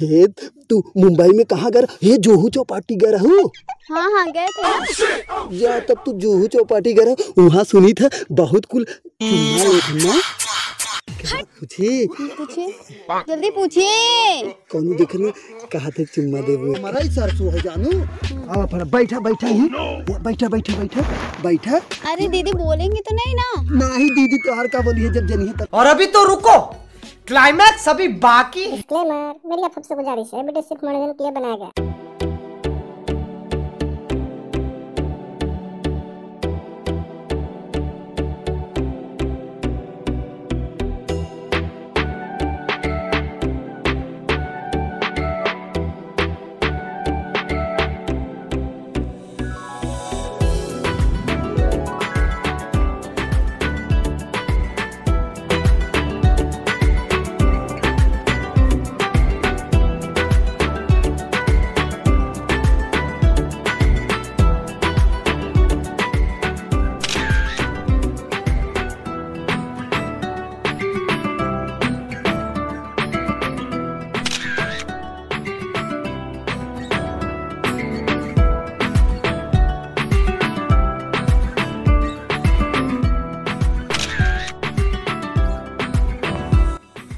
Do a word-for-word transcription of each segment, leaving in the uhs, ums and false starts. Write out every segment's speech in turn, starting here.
हे, तू मुंबई में कहाँ गए रहा? हे, जुहू चौपाटी गए रहा हो? हाँ, हाँ, गए थे ना। या, तब तू जुहू चौपाटी गए रहा, वहाँ सुनी था बहुत कुल चुम्मा लेत ना। पूछी। पूछी, जल्दी पूछी। कौनो देखे ना, कहा थे चुम्मा देबो। हमारा ही सरसों है जानू। आवा फड़ा, बैठा, बैठा ही। बैठा, बैठा, बैठा, बैठा। अरे दीदी बोलेंगी तो नहीं ना? नहीं दीदी, तोहार का बोली है जब जनी है तब। और अभी तो रुको, climax अभी बाकी है। Disclaimer, मेरी आप सबसे गुजारिश है, video सिर्फ मनोरंजन के लिए बनाया गया है।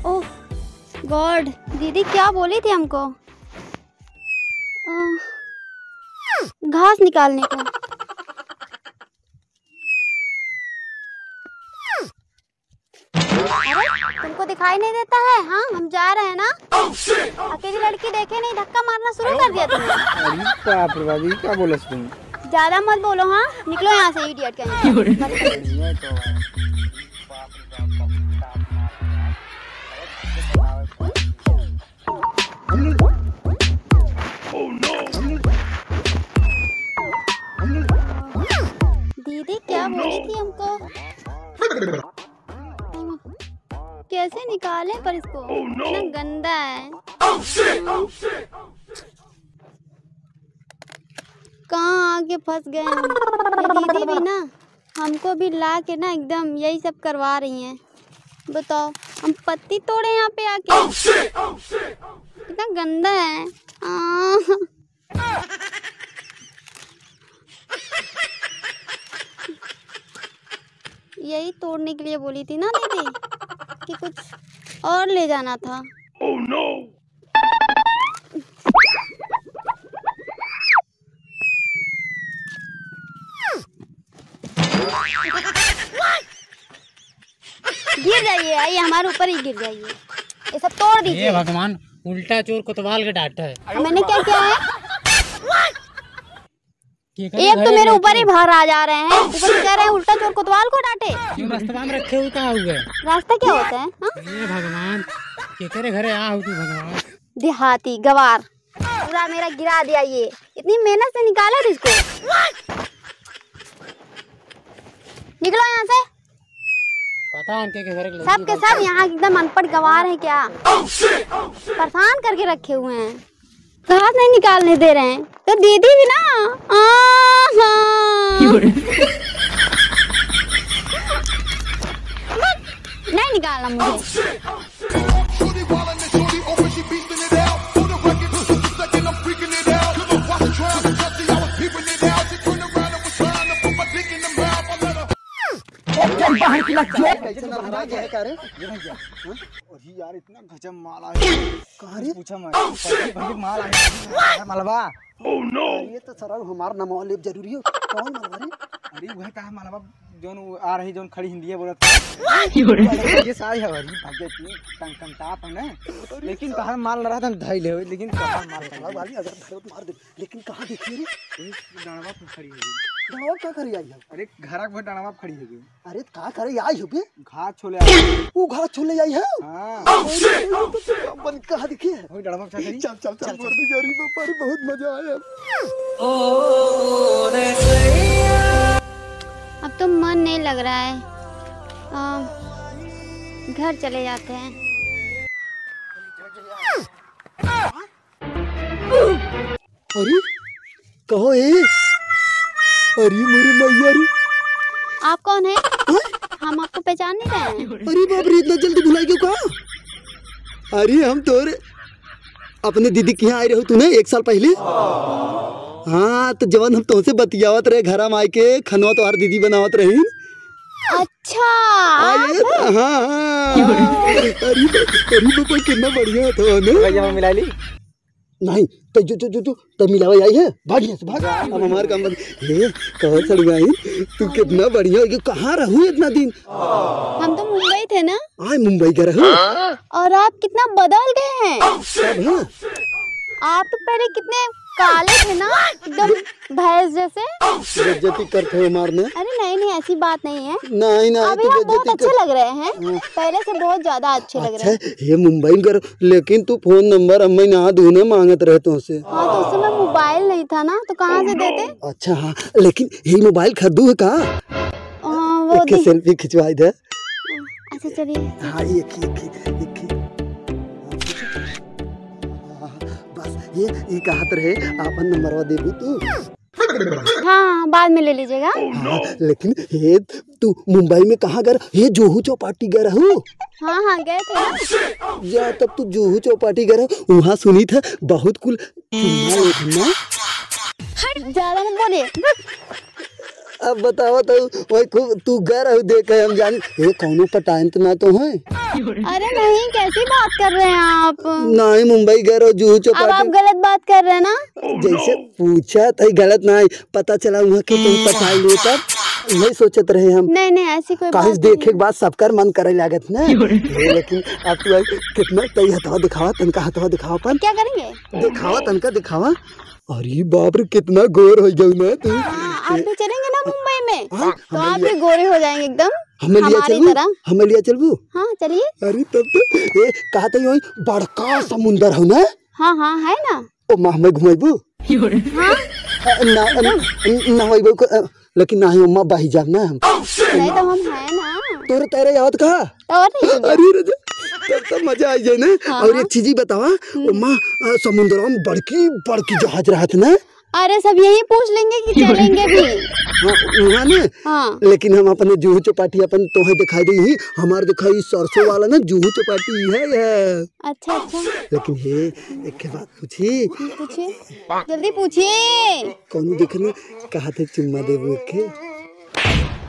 ओह गॉड, दीदी क्या बोली थी हमको? अ, घास निकालने को। अरे, तुमको दिखाई नहीं देता है? हाँ, हम जा रहे हैं ना। अकेली लड़की देखे नहीं, धक्का मारना शुरू कर दिया तुमने। अरे बाप रे बाप, ये क्या बोला तुम? ज्यादा मत बोलो, हाँ, निकलो यहाँ से, idiot कहीं। दीदी क्या बोली थी हमको? कैसे निकालें पर इसको? इतना गंदा है। कहाँ आके फंस गए हम। ये दीदी भी ना हमको भी ला के ना एकदम यही सब करवा रही हैं। बताओ, हम पत्ती तोड़े यहाँ पे आके? कितना गंदा है। आह। यही तोड़ने के लिए बोली थी ना दीदी कि कुछ और ले जाना था। गिर जाइए, आइए हमारे ऊपर ही गिर जाइए। ये सब तोड़ दीजिए। हे भगवान, उल्टा चोर कोतवाल के डांट है। मैंने क्या किया है? एक तो मेरे ऊपर ही भार आ जा रहे हैं, ऊपर से कह रहे हैं उल्टा चोर कोतवाल को डांटे। क्यों, रास्ता में रखे हुए कहाँ हुए? रास्ता क्या होता है, हाँ? हे भगवान, केकरे घरे आ हो तू भगवान? देहाती गवार। पूरा मेरा गिरा दिया ये। इतनी मेहनत से निकाला था इसको। निकलो यहाँ से। पता है इनके के घर के लड़की सबके सब यहाँ एकदम अनपढ़ गंवार है क्या? परेशान करके रखे हुए हैं, घास नहीं निकालने दे रहे हैं। तो दीदी भी ना, आहा। नहीं निकालना मुझे। कैसे ना भागा जाए का रे? ये भैया। हाँ? अरे यार, इतना गजब माल आया है। कहाँ रे? पूछा मत। भैया, माल आया है। मलबा। Oh no! ये तो सरऊ हमार नमवा लेब जरूरी हो। कौन मलबा रे? अरे वह कहा मलबा, जौन वो आ रही, जौन खड़ी हिंदिया बोलत है। ये सारी हमारी भाग्य की टंग टंग टाप है ना। लेकिन तहार माल न रहता, हम धई ले, लेकिन तहार माल सरऊ भाई, अगर धरत मार दे। लेकिन कहाँ देखी रे? वही डंडवा पर खड़ी है। डंडवा का करे आई है? अरे, घरा के डंडवा पर खड़ी है। अरे, का करे आई हो बे? घास छोले आई। वो घास छोले आई है? हाँ। अरे, ये तो बन कहाँ दिखे है? वही डंडवा पर खड़ी। चल, चल, चल, चल, बोल दे, अरे बाप रे, बहुत मजा आया। अब तो मन नहीं लग रहा है, अ, घर चले जाते हैं। अरे, कहो ए? अरे मोरे मैया रे। आप कौन है? हाँ? हम आपको पहचान नहीं रहे हैं। अरे बाप रे, इतना जल्दी भुला गयो का? अरे हम तोरे, अपने दीदी के यहाँ आए रहो तूने एक साल पहले। हाँ, तो जवन हम तुमसे बतियावत रहे, घर में आए के खनवा तोहार दीदी बनावत रही। अच्छा, आए, आप? हाँ, हाँ। अरे, अरे बाबा, कितना बढ़िया था ना? भैया, हम मिला ली। नहीं, तो जो, जो, जो, जो, तो मिलावे आई है, भाग यहाँ से, भाग। अब हमारे काम बंद। हे, कहाँ चल गई? तू कितना बढ़िया हो गई, कहाँ रहू इतना दिन? हम तो मुंबई थे ना। आए, मुंबई का रहू? और आप कितना बदल गए हैं। सब है। आप तो पहले कितने काले थे ना, एकदम भैंस जैसे। बेइज्जती करते हो मारने। अरे नहीं, नहीं, ऐसी बात नहीं है। नहीं, नहीं, अभी तू आप बहुत बेइज्जती अच्छे कर- लग रहे हैं। हाँ। पहले से बहुत ज्यादा अच्छे लग रहे हैं। अच्छा, ये मुंबई में कर, लेकिन तू फोन नंबर हमें ना दूने मांगत रहे तुमसे। हाँ, तो उस समय मोबाइल नहीं था ना, तो कहाँ से देते? अच्छा, हाँ, लेकिन ये मोबाइल खरीदू है का? हाँ, वो एक दे- सेल्फी खिंचवाई दे। अच्छा, चलिए। हाँ, एक ही, एक ही, एक ही। हाँ, बस, ये, ये कहत रहे, आपन नंबरवा देबू तू? हाँ, बाद में ले लीजिएगा। हाँ, लेकिन हे, तू मुंबई में कहाँ गए? हे, जुहू चौपाटी गए रहू? हाँ, हाँ, गए थे ना। या तब तू जुहू चौपाटी गए रहू, वहाँ सुनी था बहुत कुल चुम्मा लेत ना। ज्यादा मत बोलिए। अब बतावा तो, वही खूब तू गए रहू देखे, हम जानी, ये कौनो पटायन तो ना तो है? अरे नहीं, कैसी बात कर रहे हैं आप? नहीं, मुंबई गए रहो, जुहू अब आप चौपाटी। गलत बात कर रहे हैं ना। जैसे पूछा तो गलत ना है, पता चला वहाँ के तुम पटाई ले तब, वही सोचत रहे हम। नहीं, नहीं, ऐसी कोई काहे बात देखे नहीं। के बाद सबकर मन करे लागत ना। ये लेकिन अब तू आई, कितना तई हथवा दिखावा, तनका हथवा दिखावा अपन। क्या करेंगे? दिखावा, तनका दिखावा। अरे बाप रे, कितना गोर हो गया ना तू। हाँ, आप भी चलेंगे ना मुंबई में, हाँ, तो हमें आप लिया- भी गोरे हो जाएंगे एकदम हमें लिया हमारी चलबू? तरह। हमें लिया चलबू? हाँ, चलिए। अरे तब तो, ए, कहा तो यूं बड़का समुंदर हो ना? हाँ, हाँ, है ना। ओ माँ, हमें घुमाइबू? हाँ। अ, ना, अ, न-, नहवाइबू को, अ, लेकिन नाही, ओमा बही जाब ना हम। नहीं तो हम हैं ना। तोरे तैरे आवत का? तो और नहीं तो क्या? अरे रे, तब तो मजा आ जाए ना। हाँ, और हाँ। एक चीज ही बतावा, हम्म। ओमा, अ, समुद्र में बड़की, बड़की जहाज रहत ना। अरे, सब यही पूछ लेंगे कि चलेंगे भी। हाँ, वहाँ ना। हाँ। लेकिन हम अपने जुहू चौपाटी अपन तोहे दिखाई दी ही, हमार दिखाई सरसों वाला ना जुहू चौपाटी है, है। अच्छा, अच्छा। लेकिन हे, एक बात पूछी? पूछिए, जल्दी पूछिए। कौन देखे ना, कहा थे चुम्मा देबू के?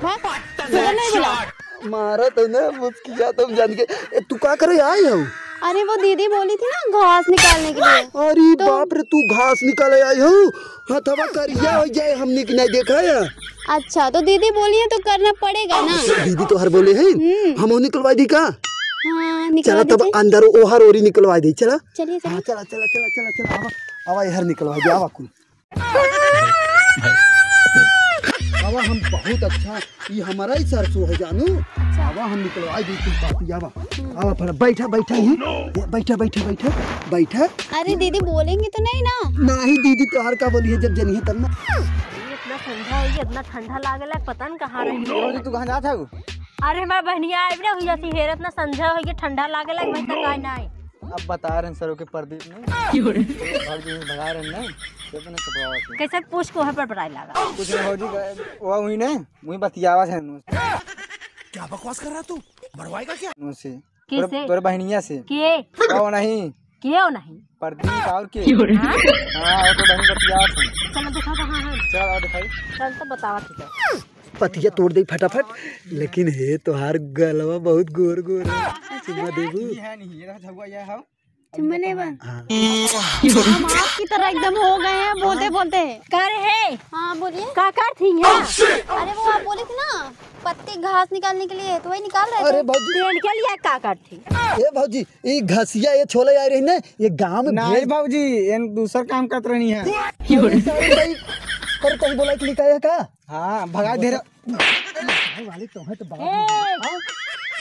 हाँ? मगर नहीं बोला। मारा तो ना मुस्किया तुम जान के। ए, तू का करे आई हो? अरे वो दीदी बोली थी ना घास निकालने के लिए। अरे तो बाप रे, तू घास निकाले आई हो? हथवा करिया हो जाए, हमनी के नहीं देखा है। अच्छा, तो दीदी बोली है तो करना पड़ेगा ना। दीदी तोहर बोले है, हम्म। हम निकलवा दी का? हाँ, निकलवा चला तब दीजिए। अंदर ओहर ओरी निकलवा दी, चला। चलिए, हाँ, चलिए। चला, चला, चला, चला, चला, आवा, आवा, इहर निकलवा दे, आवा कुल। आवा, हम बहुत अच्छा, ये हमारा ही सरसों है जानू। अच्छा। आवा, हम निकलवा दी कुल पाती, आवा। आवा, फड़ा, बैठा, बैठा, ये, ये, बैठा, बैठा, बैठा, बैठा। अरे दीदी बोलेंगी तो नहीं ना? नहीं दीदी, तोहार का बोली है, जब जनी है तब ना। इतना ठंडा है, ये इतना ठंडा लागेला, पता न कहाँ रही। रोज तू कहाँ जात है? अरे हमार बहनिया आइब ना, हुआ सी हेरत ना, संझा हो गया, ठंडा लागेला, भाई तक आए ना आए। अब बता रहे हैं सर के प्रदीप ने। क्यों रे? भाग जो भगा रहे हैं ना, तो अपने छुपवावा से। कैसे पूछ को है पर पढ़ाई लगा? कुछ नहीं भौजी का, वो हुई ने, मुझे बतियावा से नु। क्या बकवास कर रहा तू? मरवाएगा क्या? नु से। किसे? तोरे, तोरे बहनिया से। के? वो नहीं। के हो नहीं? प्रदीप और के? क्यों रे? हाँ? हाँ, वो तो बहन बतियावा से। चलो दिखाओ कहाँ है। चल, और दिखाई। चल तो बतावा, ठीक है। पतिया तोड़ दे फटाफट। लेकिन हे, तोहार गलवा बहुत गोर गोर है। चुम्मा देबू? ये है नहीं, ये रहा झगुआ, ये है। चुम्मा लेबा? हाँ। हम आपकी तरह एकदम हो गए हैं बोलते बोलते। कर है। हाँ, बोलिए। का कर थी है? अरे वो आप बोली थी ना, पत्ती घास निकालने के लिए, तो वही निकाल रहे थे। अरे भौजी। तेल के लिए का कर थी? ए भौजी, ये घसिया, ये छोले आ रही ना, ये गांव में नहीं भेज। भौजी, एन दूसर काम करत रहनी है। अरे सारे भाई, पर तही बोला कि लिखा है का? हाँ, भगा दे रहा। भाई वाले तो है तो बात ए, नहीं। हाँ?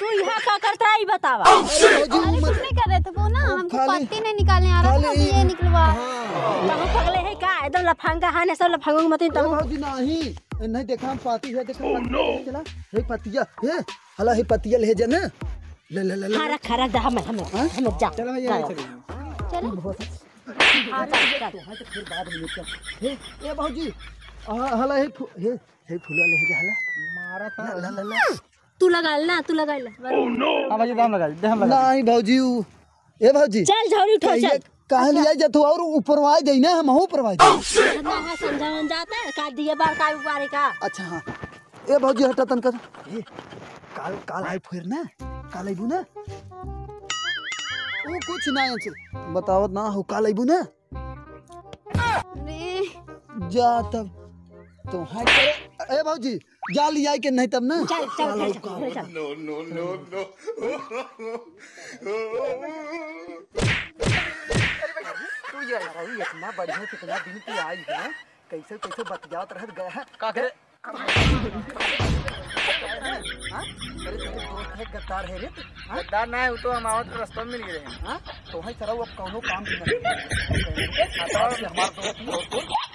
तू यहाँ का करता है, ये बतावा। अरे भौजी, अरे, मत कुछ नहीं कर रहे थे, वो ना, वो हमको खाली, पत्ती नहीं निकालने आ रहा था, खाली तो ये निकलवा। हाँ। कहूँ पगले है का? एकदम लफंगा है ना, सब लफंगों के मत अरे तहूँ। भौजी, नहीं, नहीं देखा, हम पाती है, देखा, पाती है, चला। हे पतिया, हे, हला, हे पतिया ले जा ना। ले, ले, ले, ले। हाँ, रख, रख, दे, हमें, हमें, हाँ? हमें जा। चलो भैया, जा। चलो। चलो। हाँ, चल, चल। तो है तो फिर बाद में लेकर। हे, ए भौजी, हाँ, हला, हे फु-, हे, हे फुलवा ले जा, हला। मारा था। ला, ला, ला, ला। तू लगा ले ना, तू लगा ले। हाँ भौजी, दाम लगा दे, हम लगा दे। नहीं भौजी, उ, ए भौजी। चल, झौरी उठा, कहिए, चल। काहे ले आई जात हो? और ऊपरवाई जाई ना, हम ऊपरवाई जाई। ना है, समझावन जाते हैं, का दिए बार का ऊपरे का? अच्छा हाँ। ए भौजी, हटा तनका। ए, काल, काल आई फिर ना, काल आइबू ना। ओ कुछ ना है, बतावत ना हो, काल आइबू ना। अरे। जा तब, तो हाँ करे। ए भौजी, जा लियाई के नहीं तब ना। चल, चल, चल, चल, चल। No, no, no, no। तू ये यार, अभी इतना बढ़िया, कितना दिन की आई है, कैसे, कैसे बतियात रहत गया है। का करे? हाँ? अरे, तेरे दोस्त है, गद्दार है रे तू, हाँ? गद्दार ना है, वो तो हम आवत के रास्ता में मिल गए हैं। हाँ? तो है सरऊ, अब कौनो काम की नहीं। हमार दोस्त है।